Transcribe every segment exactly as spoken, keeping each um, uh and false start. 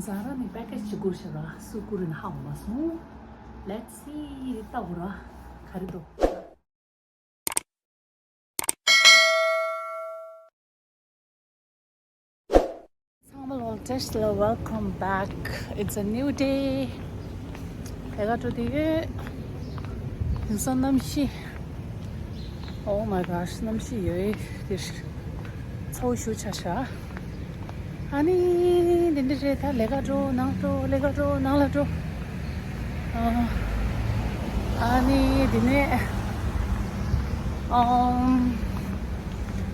Zara ནས་པེ་ཀེ་ཇི་ཅིག་བསྐུར་ཤག་ར། སུ་བསྐུར་ཡིན་ཧ་གོ་མ་སོང་། Let's see. ལྟ་དགོས་ར། ག་རེ་འདུག་ཚང་མ་ལོ་བཀྲ་ཤིས་བདེ་ལེགས། Welcome back. It's a new day. ལས་ཀ་འགྲོ་དུས་ཡོད། དེང་སང་གནམ་གཤིས། Oh my gosh, གནམ་གཤིས་ཡོད་དེ། ཚ་བོ་ཞེ་ཆགས་ཤག་ཨ་ནི་འདི་འདྲ་རེད། ད་ལས་ཀ་འགྲོ། ནང་འགྲོ། ལས་ཀ་འགྲོ། ནང་ལ་འགྲོ། ཨ་ནི་འདི་ནས་ཨམ།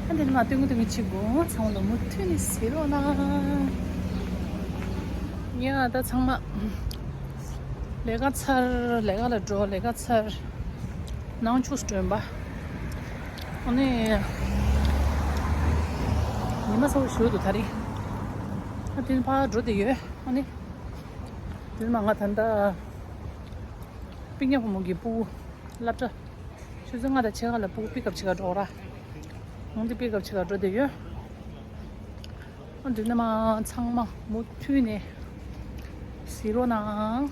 ཨ་འདི་ནས་མར་སྟོན་གི་སྟོན་གི་བྱེད་དགོས། ཚང་མ་ལ་མུ་མཐུད་ནས་གཟིགས་རོགས་གནང་། ཡ་ད་ཚང་མ་ལས་ཀ་ཚར། ལས་ཀ་ལ་འགྲོ། ལས་ཀ་ཚར། ནང་ཕྱོགས་སུ་འགྲོ་ཡིན་པ། ཨ་ནི་ཉི་མ་ཚ་བོ་ཞེ་འདུག་ད་རེས། ཨ་དེ་ནས་ཕར་འགྲོ་བསྡད་ཡོད། ཨ་ནི་དེ་ནས་མར་ང་ད་ལྟ་སྤུན་ཀྱག་བུ་མོ་གི་སྤུ་གུ་སློབ་གྲྭ་ཆུ་ཚོད་ལྔ་དང་ཕྱེད་ཀ་ལ་སྤུ་གུ་པིག་ཨབ་བྱེད་ག་འགྲོ་ར། འོང་དེ་པིག་ཨབ་བྱེད་ག་འགྲོ་བསྡད་ཡོད། ཨ་འདི་ནས་མར་ཚང་མ་མུ་མཐུད་ནས་གཟིགས་རོགས་གནང་།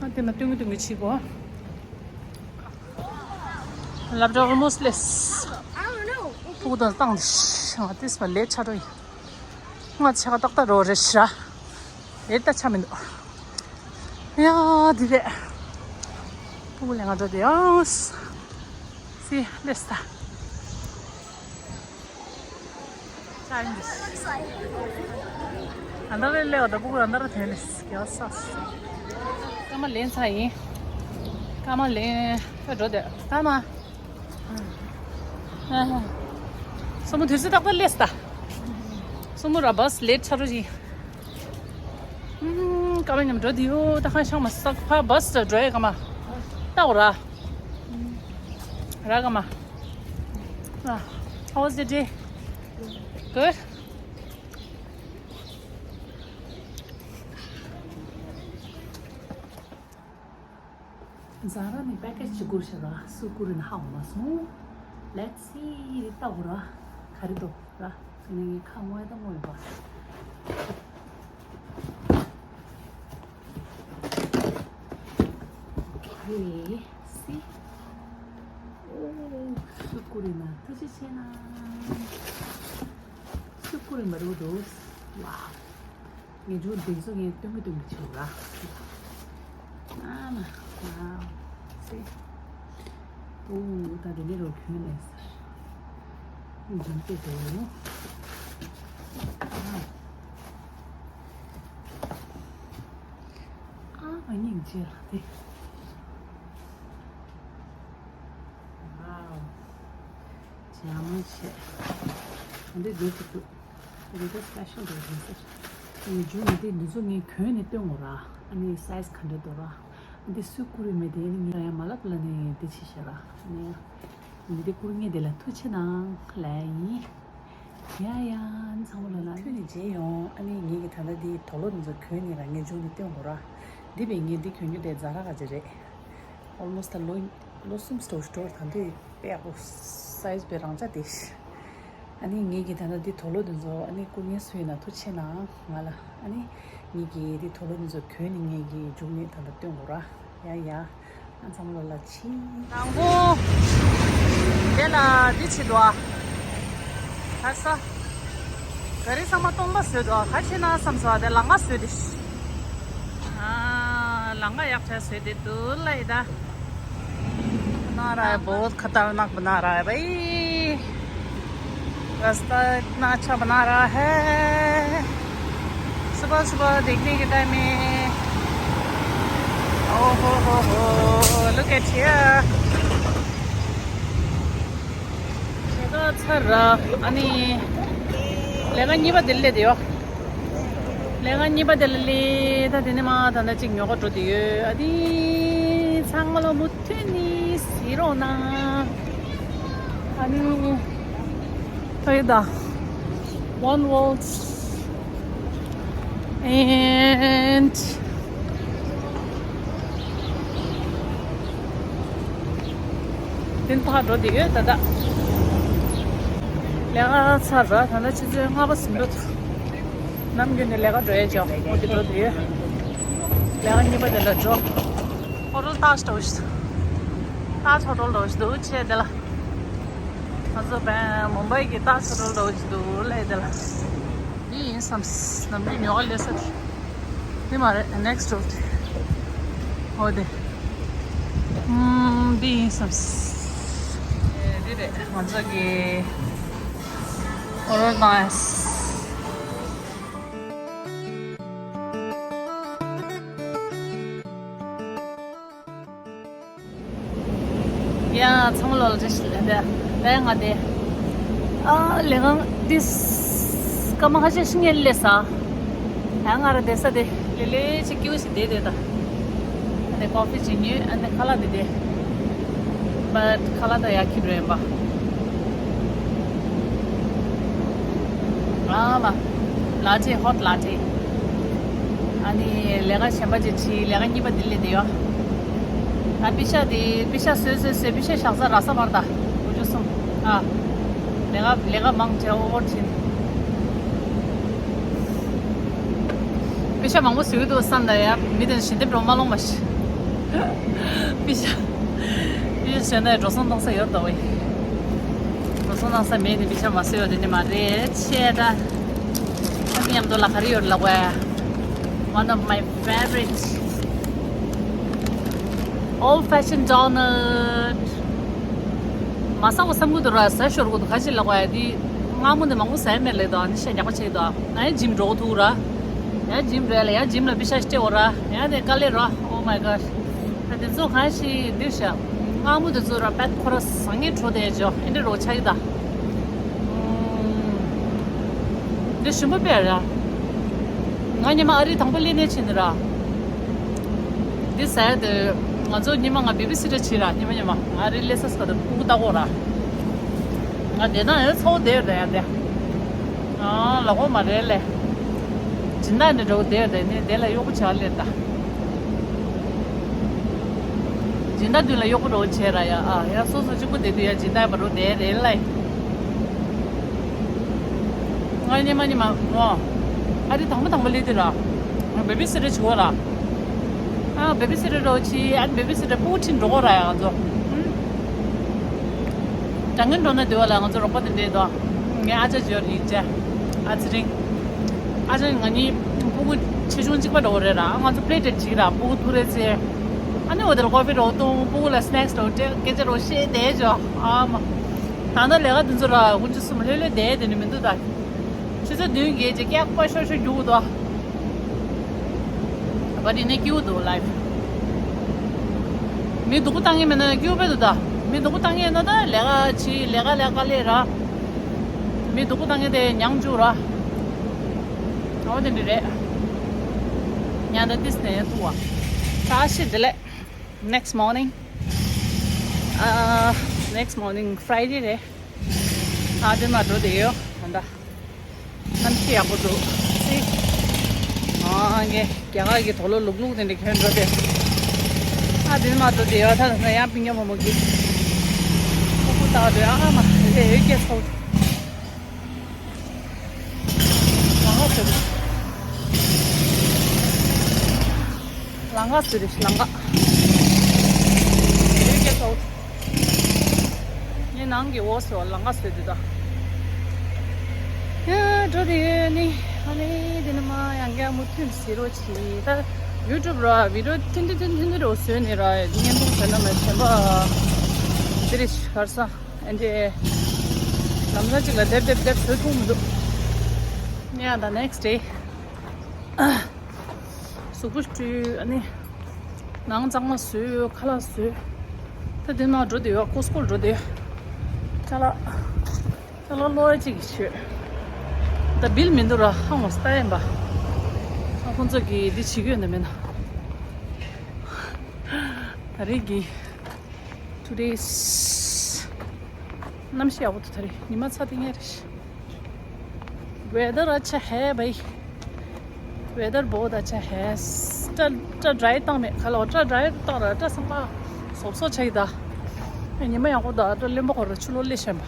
ཨ་དེ་ན་སྟོན་གི་སྟོན་གི་བྱེད་དགོས། སློབ་གྲྭ་almost སླེབས། སྤུ་གུ་དང་བཏང་དེ་ང་ཏིས་པ་ལེ་ཆ་འགྲོ་ཡིན། ང་ཆ་ག་ཏག་ཏག་རོ་རེ་ཤི་ར། ལེ་ཏ་ཆ་མི་འདུག་ཡ་འདི་རེད། སྤུ་གུ་ལེ་ང་འགྲོ་དེ་ཡང་། See, this time. ཨ་འདར་ལེ་ལེ་བ་ད་སྤུ་གུ་ཨ་འདར་དེ་ནས་རྒྱལ་ས། སྐར་མ་ལེན་ཚར་ཡིན། སྐར་མ་ལེན་ཁ་འགྲོ་དེ་ད་མ། སོ་མོ་དུས་ཚོད་ཏག་ཏག་སླེབས་ད། སོ་མོ་ར་བྷ་སི་ལེ་ཊི་ཆགས་འགྲོ་ཡིན། ཨུམ། ཀ་མ་མཉམ་འགྲོ་དེ་ཡོད། ད་ཁ་ཤང་མ་སག་ཕ་བྷ་སི་འགྲོ་ཡ་ཀ་མ། ལྟ་འོ་ར། ར་ཀ་མ། How was the day? Good? Zara ནས་པེ་ཀེ་ཇི་ཅིག་བསྐུར་ཤག་ར། སུ་བསྐུར་ཡིན་ཧ་གོ་མ་སོང་། Let's see. ལྟ་དགོས་ར། ག་རེ་འདུག་ར། ངས་ཁ་ངོ་ཡ་ད་ངོ་ཡོད་པ། Okay, see. Oh, སུ་བསྐུར་ཡིན་ན། ཐུགས་རྗེ་ཆེ་གནང་། སུ་བསྐུར་ཡིན་པ་རེད་འདུག Wow. ངས་ཇུ་འདི་ཚོ་ངས་སྟོན་གི་སྟོན་གི་བྱེད་ར། ཨ་མ། Wow. See. ཨོ་ད་དེ་འདྲ་རོ་གྱོན་ལས་ཟེར། ཇུ་དེ་དེ་ཡོད། ཨ་མ་སྙིང་རྗེ་ལ་དེ། Wow. ཇ་མ་ཆེ། འདི་འདི་ཚོ་འདུག་འདི་ཚོ་སི་པེ་ཤལ་འདུག་རེད་ཟེར། ངས་ཇུ་ནི་འདི་འདི་ཚོ་ངས་གྱོན་ནས་སྟོན་དགོས་ར། ཨ་ནི་སའི་ཛི་ག་འདྲ་འདུག་ར། འདི་སུས་བསྐུར་ཡོད་མེད་དེ་ནི་ངས་ཡང་མ་ལབ་ལ་ནི་འདི་ཆི་ཤེས་ར། ཨ་ནི་ཡང་འདི་བསྐུར་མཁན་དེ་ལ་ཐུགས་རྗེ་ཆེ་གནང་ལབ་ཡིན། ཡ་ཡ། ཨ་ནི་ཚང་མ་ལོ་ལ་ཁྱོད་ནི་མཇལ་ཡོང་། ཨ་ནི་ངེད་ཀྱི་ད་ལྟ་འདི་དུག་ལོག་འདི་ཚོ་གྱོན་ནི་ར་ངས་ཇུ་ནི་སྟོན་དགོས་ར། འདི་བས་ངས་འདི་གྱོན་རྒྱུ་དེ་ཛ་ར་ག་ཅི་རེད། Almost ད་ལོ་ལོ་གསུམ་སྟོང་སྟོར་ད་འདི་དཔེ་ཡག་པོ་སའི་ཛི་དཔེ་རང་ཆ་དེ། ཨ་ནི་ངེད་ཀྱི་ད་ལྟ་འདི་དུག་ལོག་འདི་ཚོ་ཨ་ནི་བསྐུར་མཁན་སུ་ཡིན་ན་ཐུགས་རྗེ་ཆེ་གནང་ང་ལ། ཨ་ནི་ངེད་ཀྱི་འདི་དུག་ལོག་འདི་ཚོ་གྱོན་ནི་ངེད་ཀྱི་ཇུ་ནི་ད་ལྟ་སྟོན་དགོས་ར། ཡ་ཡ། ཨ་ཚང་མ་ལོ་ལ་ཕྱིན། དང་པོ། དེ་ལ་འདི་བྱེད་དོ། ཁ་ས། ག་རེ་ཚང་མ་སྟོང་པ་བཟོས་དོ། ག་བྱེད་ན་བསམ་སོང་། དེ་ལང་ཀ་བཟོས་ཏེ། ཨ། ལང་ཀ་ཡག་ཆ་བཟོས་ཏེ་འདུག་ལ་ཡི་ད། بنا رہا ہے، بہت خطرناک بنا رہا ہے بھائی۔ रास्ता इतना अच्छा बना रहा है। सुबह सुबह देखने के टाइम में। ओ हो हो हो, look at here. ལས་ཀ་ཚར་ར། ཨ་ནི་ལས་ཀ་གཉིས་པ་དེ་ལས་དེ་ཡོ། ལས་ཀ་གཉིས་པ་དེ་ལས་ལས་ད་དེ་ནས་མ་ད་ལྟ་གཅིག་ཉོ་ག་འགྲོ་དེ་ཡོད། ཨ་ནི་ཚང་མ་ལོ་མུ་མཐུད་ནས་གཟིགས་རོགས་གནང་། ཨ་ནི་ད་ཡོད་ད། One World and དེ་ཕར་འགྲོ་དེ་ཡོད་ད་ད། ལས་ཀ་ཚར་ར། ད་ལྟ་ཆུ་ཚོད་ལྔ་པ་ཟིན་འགྲོ་ད། ནམ་རྒྱུན་ནས་ལས་ཀ་འགྲོ་ཡས་ཅོ་འོ་དེ་འགྲོ་དུས། ལས་ཀ་གཉིས་པ་དེ་ལ་འགྲོ། ཧོ་ཊེལ་ཏཱཇ་འགྲོ་ཞིག་ཏཱཇ་ཧོ་ཊེལ་འགྲོ་ཞིག་འདུག་ཆེ་དེ་ལ། ང་ཚོ་བན་མུམ་བྷའི་གི་ཏཱཇ་ཧོ་ཊེལ་འགྲོ་ཞིག་འདུག་ལས་དེ་ལ། འདི་ཡིན་བསམ། ནམ་རྒྱུན་ཉོ་ག་ལས་ས་དེ། དེ་མ་རེད་ནེག་སི་ཊི་ཌོར་དེ། འོ་དེ། ཨུམ། འདི་ཡིན་བསམ། འདི་རེད་ང་ཚོ་གི་ཨོ་ཌར་བཏང་ཡས། ཡ་ཚང་མ་ལོ་ལ་བཀྲ་ཤིས་བདེ་ལེགས། ད་ང་དེ་ཨ་ལས་ཁང་དེ་སྐར་མ་ཁ་ཤས་ཤིག་ངས་སླེབས་ས། ཡང་ང་ར་བསྡད་ས་དེ་ལེ་ལེ་ཅིག་སྐྱིད་པོ་ཞིག་བསྡད་བསྡད་ད། ཨ་ནི་ཀོ་ཕི་ཅིག་ཉོས། ཨ་ནི་ཁ་ལག་དེ་དེ། བཊ་ཁ་ལག་ད་ཡག་གི་རེད་པ། ཨ་མ། ལ་ཏེ། ཧོཊ་ལ་ཏེ། ཨ་ནི་ལས་ཀ་གཞན་པ་ཅིག་བྱས། ལས་ཀ་གཉིས་པ་དེ་ལས་དེ་ཡོད། ད་པི་ཤ་དེ་པི་ཤ་བཟོས་བཟོས་བཟོས། པི་ཤ་བཞག་ས་རག་ས་མ་རེད་ད། དགུ་བཅུ་གསུམ། ཨ། ལས་ཀ་ལས་ཀ་མང་ཆེ་ཨོ་བར་ཕྱིན། པི་ཤ་མང་པོ་བཟོས་འདུག་བསམ་ད་ཡ། མི་དེ་ཞལ་འདེབས་འགྲོ་མ་ལོང་མ་ཤི། པི་ཤ། པི་ཤ་བཟོས་ན་འགྲོ་སོང་གཏོང་ས་ཡོད་ད་ཝེ། འགྲོ་སོང་གཏོང་ས་མེད་ནི་པི་ཤ་མ་བཟོས་ཡོད་དེ་ནི་མ་རེད་ཆེ་ད། ཨ་ནི་མཉམ་དུ་ལ་ག་རེ་ཡོད་ལ་ཝེ། One of my favorite old fashioned donut. མ་ཟ་བ་བསམ་གི་འདུག་ར། ཟ་ཤོར་གི་འདུག་ག་ཅི་ལ་གོ་ཡ་དེ། སྔ་མོ་ནས་མང་པོ་ཟ་ཡ་མེད་ལེ་དོ། ཨ་ནི་ཤ་རྒྱག་པ་ཆེ་དོ། ཨ་ཡ་ཇིམ་འགྲོ་གི་འདུག་ར། ཡ་ཇིམ་རེད་ལ་ཡ་ཇིམ་ལ་པི་ཤ་སྤྲད་འོ་ར། ཡ་དེ་དཀའ་ལས་ར། Oh my god. ད་དེ་ཚོ་གང་ཞིག་འདིར་ཤ། སྔ་མོ་དེ་ཚོ་ར་པད་ཁོ་ར་ཟ་ངེ་འགྲོ་དེ་ཇོ་ཨེ་འདྲ་རོ་ཆ་གི་ད། འདི་ཞིམ་པོ་དཔེ་ར། ང་ཉི་མ་ཨ་རི་དང་པོ་སླེབས་ནས་ཕྱིན་ནི་ར། འདི་ཟ་ཡ་དེ། ང་ཚོ་ཉི་མ་ང་བེ་བི་སི་ཊར་བྱེད་ར། ཉི་མ་ཉི་མ་ང་ཨ་རི་སླེབས་ས་སྐབས་དེ་སྤུ་གུ་ལྟ་གོ་ར། ང་དེ་དང་ཡང་ཚ་བོ་བསྡད་ཡོད་ད་ཡ་དེ། ཨ་ལ་གོ་མ་རེད་ལེ། སྦྱིན་བདག་འདི་འགྲོ་བསྡད་ཡོད་དེ་ནི་དེ་ལ་གཡོག་པོ་བྱ་ལེ་ད། སྦྱིན་བདག་མདུན་ལ་གཡོག་པོ་རོགས་བྱས་ར་ཡ། ཨ་ཡ་སོ་སོ་གཅིག་པུ་བསྡད་དུས་ཡ་སྦྱིན་བདག་ཡ་བ་རོགས་བསྡད་རེད་ལེ། ང་ཉི་མ་ཉི་མ་ངོ་ཨ་རི་དང་པོ་དང་པོ་སླེབས་དུས་ར། ང་བེ་བི་སི་ཊར་བྱེད་གོ་ར། ཨ་བེ་བི་སི་ཊར་རོགས་བྱེད། ཨ་བེ་བི་སི་ཊར་སྤུ་གུ་ཁྲིད་འགྲོ་གོ་ར་ཡ་ང་ཚོ། ཨུམ། དྲང་ངེས་འགྲོ་ན་འདི་བ་ལ་ང་ཚོ་རོགས་པ་དེ་འདྲས་དོ། ངའི་ཨ་ཅག་ཇོ་རི་ཅེ། ཨ་ཚེ་རིང་། ཨ་ཅག་ང་གཉིས་སྤུ་གུ་ཆེ་ཆུང་གཅིག་པ་འགྲོ་གོ་རེད་ར། ང་ཚོ་པི་ལེ་ཊེཊ་བྱེད་ར། སྤུ་གུ་ཐུག་རེ་ཚེ། ཨ་ནི་འོ་དེར་ཀོ་ཕི་རོགས་བཏུང་། སྤུ་གུ་ལ་སི་ནེག་སི་རོགས་སྤྲད། སྐད་ཆ་རོགས་བཤད་བསྡད་ཇོ། ཨ་མ། ད་ལྟ་ལས་ཀ་འདི་ཚོ་ར་དགུན་ཆུ་གསུམ་ལྷོད་ལྷོད་བསྡད་དེ་ནི་མི་འདུག་ད། ཆུ་ཚོད་བདུན་བརྒྱད་ཅིག་སྐྱག་པ་ཤོར་ཤོར་རྒྱུག་འདུག་ཨ། བ་དེ་ནས་སྐྱིད་པོ་འདུག་ལའིཕ། མི་སྡུག་པོ་བཏང་ངེས་མེད་ན་སྐྱིད་པོ་དཔེ་འདུག་ད། མི་སྡུག་པོ་བཏང་ངེས་ན་ད་ལས་ཀ་བྱེད། ལས་ཀ་ལས་དཀའ་ལས་ར། མི་སྡུག་པོ་བཏང་ངེས་དེ་ཉང་རྒྱུག་ར། འོ་དེ་འདྲ་རེད། ཉང་ད་ཏིས་ནས་ཐུག་བ། བཀྲ་ཤིས་བདེ་ལེགས། Next morning. Uh, next morning Friday རེད། ཨ་དེ་མ་འགྲོ་དེ་ཡོད་ད། གནམ་གཤིས་ཡག་པོ་འདུག་སི། ཨ་ངས་རྒྱ་གར་གྱི་དུག་ལོག་ལུག་ལུག་དེ་འདྲ་གྱོན་འགྲོ་དེ། ཨ་དེ་མ་འགྲོ་དེ་ཡོད་ད། ང་ཡང་པིང་ཡ་མོ་མོ་གི་ཁུ་ཁུ་ལྟ་དུས་ཨ་མ་རེ་ཡོད་སྐད་ཚོགས། ལང་ཀ་བཟོས་རེད། ལང་ཀ་བཟོས་རེད། ལང་ཀ་ཡོད་སྐད་ཚོགས། ངའི་ནང་གི་འོག་སུ་ལང་ཀ་བཟོས་འདུག་ད། ཡ་འགྲོ་དེ་ཡོད་ནི། ཨ་ནི་དེ་ནི་མ་ཡང་བསྐྱར་མུ་མཐུད་ཟེར་རོགས་བྱེད་ད། ཡུ་ཊུབ་ར་བི་ཌི་ཡོ་ཐུང་ཐུང་ཐུང་ཐུང་རོ་བཟོས་ནི་ར་བརྙན་ཐུང་བཟོས་ན་མ་གཞན་པ་དེ་རེད་གར་ས། ཨ་འདྲས་ལམ་སང་གཅིག་ལ་རྡེབ་རྡེབ་རྡེབ་བཟོས་ཐུབ་མི་འདུག་ཡ་ད་ནེག་སི་ཌེ། གཟུགས་པོ་བཀྲུས། ཨ་ནི་ནང་གཙང་མ་བཟོས། ཁ་ལག་བཟོས། ད་དེ་ནང་འགྲོ་དེ་ཡོད། ཀོ་སི་ཀོ་འགྲོ་དེ་ཡོད། ཅ་ལག་ཅ་ལག་ལོ་གཅིག་གི་ཤོད། ད་བིལ་མི་འདུག་ར། ཧང་བ་སྟ་ཡིན་པ། ཨ་ཁོང་ཚོ་གིས་འདི་བྱེད་ཀྱི་ཡོད་ན་མིན་ན། ད་རེས་ཀྱི་Today's གནམ་གཤིས་ཡག་པོ་འདུག་ད་རེས་ཉི་མ་ཚ་ཐིང་ངེ་རེད། Weather अच्छा है भाई। Weather बहुत अच्छा है। སྐྲ་སྐྲ་ཌ་རའི་བཏང་མེད་ག་ལ་བ། སྐྲ་ཌ་རའི་བཏང་ར་སྐྲ་ཚང་མ་སོབ་སོབ་ཆགས་ཀྱི་ད། ཉི་མ་ཡག་པོ་ད་སྐྲ་རློན་པ་གོ་ར་ཆུ་ལོག་སླེབས་ཤེས་པ།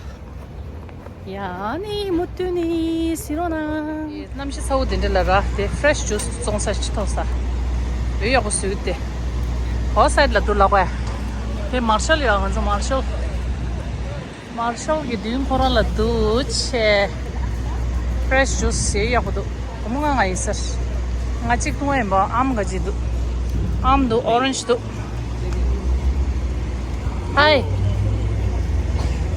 ཡ་ནི་མུ་མཐུད་ནི་ཟིན་རོགས་གནང་། གནམ་གཤིས་ཚ་བོ་དེ་འདྲ་ལ་ར་དེ་ཕེ་རེ་ཤི་ཇུ་སི་བཙོང་ས་ཅི་ཐོག་ས། ལུས་ཡག་པོ་བཟོས་ཏེ། ཧོ་སའེ་ཌི་ལ་འདུག་ལག་པ། དེ་མར་ཤལ་ཡོད། ང་ཚོ་མར་ཤལ། མར་ཤལ་གྱི་མདུན་ཁོ་རང་ལ་འདུག་ཆེ། ཕེ་རེ་ཤི་ཇུ་སི་ཡག་པོ་འདུག་སྒོར་མོ་ལྔ་ལྔ་ཡིན་ཟེར། ང་གཅིག་བཏུང་བ་ཡིན་པ། ཨམ་ག་ཅིག་འདུག་ཨམ་འདུག་ཨོ་རེན་ཇི་འདུག་ཧའི།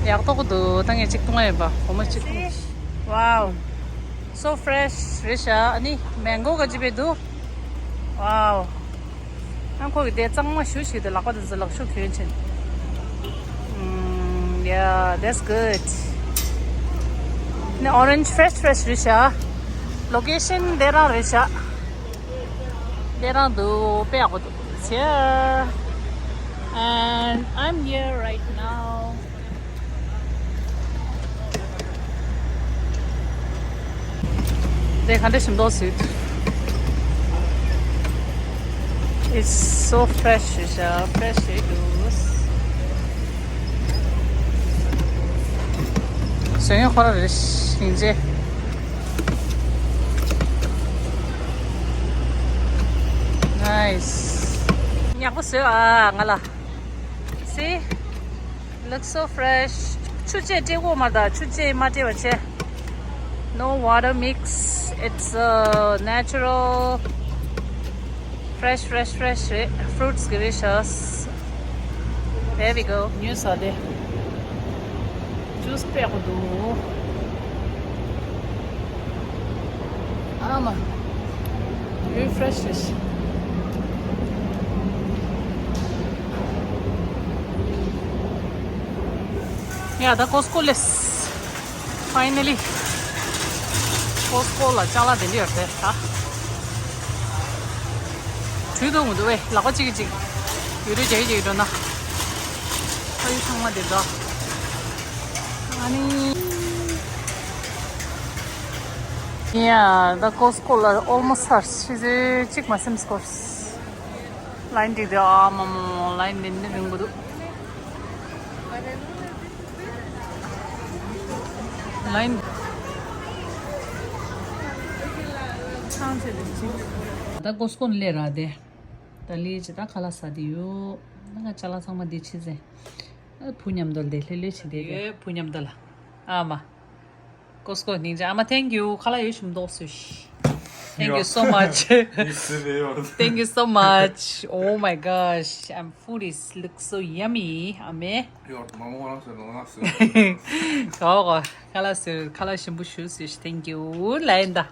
ཡག་ཐོག་འདུག་ད་ངས་གཅིག་བཏུང་བ་ཡིན་པ། སྒོར་མོ་གཅིག་བཏུང་། Wow, so fresh རེད་ཤག་ཨ་ནི་མེང་གོ་ག་ཅིག་པའི་འདུག Wow. ཨ་ཁོ་གི་དེ་གཙང་མ་ཞུ་ཞིག་དེ་ལག་པ་དེ་ཚོ་ལག་ཤུགས་གྱོན་ཕྱིན། Mm, yeah, that's good. ནི་ཨོ་རེན་ཇི་ཕེ་རེ་ཤི་ཕེ་རེ་ཤི་རེད་ཤག་ལོ་ཀེ་ཤན་དེ་རང་རེད་ཤག་དེ་རང་འདུག་དཔེ་ཡག་པོ་འདུག Here. And I'm here right now. དེ་ག་འདྲ་ཞིམ་མདོག་ཟེར། It's so fresh, ཤ་ཕེ་རེ་ཤི་རེད་འདུག་བཟོ་མཁན་ཁོ་རང་རེད་ཤག་ཡིན་ཅེ། Nice. ཡག་པོ་བཟོས་ཨ་ང་ལ། See? Looks so fresh. ཆུ་ཆད་སྤྲད་དགོས་མ་རེད། ཆུ་ཆད་མ་སྤྲད་པ་བྱས། No water mix. It's uh, natural. Fresh, fresh, fresh རེད། Fruits གི་རེད་ཤག There we go. ཉོས་ས་དེ། ཇུ་སི་དཔེ་ཡག་པོ་འདུག་ཨ་མ། Very fresh རེད། ཡ་ད་ཀོ་སི་ཀོ་སླེབས། Finally. ཀོ་སི་ཀོ་ལ་ཅ་ལག་དེ་འདྲ་ཡོད་རེད་ད། དུས་ཐུང་མི་འདུག་བས། ལག་པ་གཅིག་གིས་གཅིག་ཡུ་རེ་རྒྱག་གི་རྒྱག་གི་འགྲོ་ན། ཕ་ཡུལ་ཚང་མ་དེ་འདྲ། ཨ་ནི། ཡ་ད་ཀོ་སི་ཀོ་ལ་almost ཚར། ཆུ་ཚོད་གཅིག་མ་ཟིན་སྐོར། ལའིན་འགྲིག་དེ་ཨ་མ་མ་མ། ལའིན་འདི་འདྲ་རིང་པོ་འདུག་ལའིན། ཚང་ཆེ་དེ་ཅི། ད་ཀོ་སི་ཀོ་ནས་སླེབས་ར་དེ། ད་ལི་ཅི་ད་ཁ་ལག་ཟ་དེ་ཡོད། ད་ང་ཅ་ལག་ཚང་མ་དེ་ཕྱི་ཟེ། ཨ་བུ་མཉམ་དུ་དེ་ལྷོད་ལྷོད་བྱེད་དེ་ཡོད། བུ་མཉམ་དུ་ལ། ཨ་མ། ཀོ་སི་ཀོ་སྙིང་རྗེ། ཨ་མ་thank you། ཁ་ལག་ཡོད་ཞིམ་མདོག་བཟོས་ཤིག Thank you so much. Thank you so much. Oh my gosh, I'm food is look so yummy. ཨ་མའི། ཡོད་མ་མོ་ང་ཟེར་ནོ་ང་ཟེར། གའོ་གའོ། ཁ་ལག་ཟེར། ཁ་ལག་ཞིམ་པོ་ཞུ་ཟེར་ཤིག Thank you ལ་ཡིན་ད།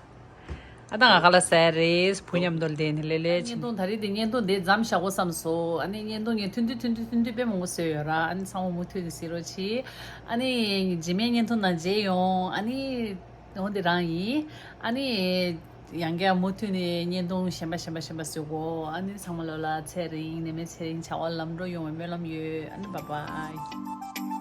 ཨ་ད་ང་ཁ་ལག་ཟ་རེད། བུ་མཉམ་དུ་བསྡད་ནས་ལེ་ལེ་བྱེད། བརྙན་ཐུང་ད་རེས་དེ་བརྙན་ཐུང་དེ་མཚམས་བཞག་དགོས་བསམ་སོང་། ཨ་ནི་བརྙན་ཐུང་ངས་ཐུང་ཐུང་ཐུང་ཐུང་ཐུང་དཔེ་མང་པོ་བཟོས་ཡོད་ར། ཨ་ནི་ཚང་མ་མུ་མཐུད་ནས་གཟིགས་རོགས་གྱིས། ཨ་ནི་རྗེས་མའི་བརྙན་ཐུང་ནང་མཇལ་ཡོང་། ཨ་ནི་འོ་འདི་རང་ཡིན། ཨ་ནི་ཡང་བསྐྱར་མུ་མཐུད་ནས་བརྙན་ཐུང་གཞན་པ་གཞན་པ་གཞན་པ་བཟོ་དགོས། ཨ་ནི་ཚང་མ་ལོ་ལ་ཚེ་རིང་ནད་མེད་ཚེ་རིང་བྱ་བ་ལམ་འགྲོ་ཡོང་བའི་སྨོན་ལམ་ཡོད། ཨ་ནི་bye bye.